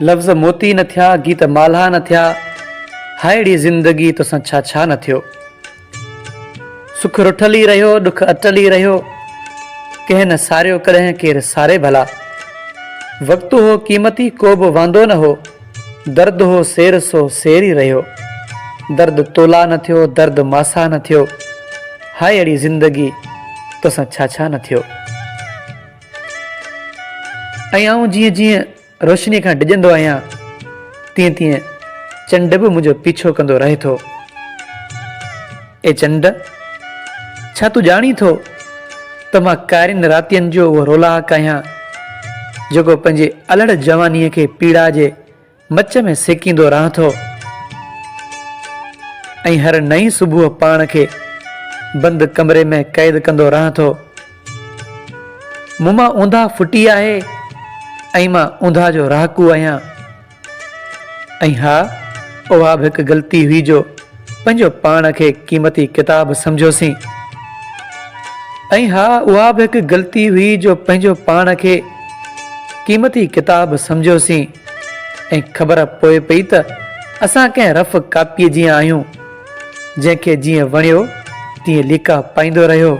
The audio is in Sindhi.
لفظ موتي نه ٿيا، گيت مالها نه ٿيا، هاء ڙي زندگي توسان ڇا ڇا نه ٿيو. سک رٺل ئي رهيو، ڏک اٽل ئي رهيو، ڪنهن نه ساريو ڪڏهن ڪير ساري ڀلا. وقت هو قيمتي ڪو به واندو نه هو، درد هو سير سو سير ئي رهيو. درد تولا نه ٿيو، درد ماسا نه ٿيو، هاء اڙي زندگي توسان ڇا ڇا نه ٿيو. ۽ آئون جيئن جيئن روشنيء کان ڊڄندو آهيان، تيئن تيئن چنڊ به منهنجو پيڇو ڪندو رهي ٿو. اي چنڊ! ڇا تون ڄاڻين ٿو ته مان ڪارين راتين جو اهو رولاڪ آهيان، جيڪو پنهنجي الهڙ جوانيء کي پيڙا جي مچ ۾ سيڪيندو رهان ٿو ۽ هر نئين صبح پاڻ کي بند ڪمري ۾ قيد ڪندو رهان ٿو. مون مان اونداهه ڦٽي آهي ۽ مان اونداهه جو رهاڪو آهيان. ۽ ها، اها به هڪ غلطي هئي جو پنهنجو پاڻ کي قيمتي ڪتاب سمجهيوسين. ۽ ها، اها به هڪ غلطي هئي جو پنهنجو پاڻ کي قيمتي ڪتاب سمجهيوسين ۽ خبر پوء پئي ته اسان ڪنهن رف ڪاپيء جيان آهيون، جنهن کي جيئن وڻيو تيئن ليڪا پائيندو رهيو.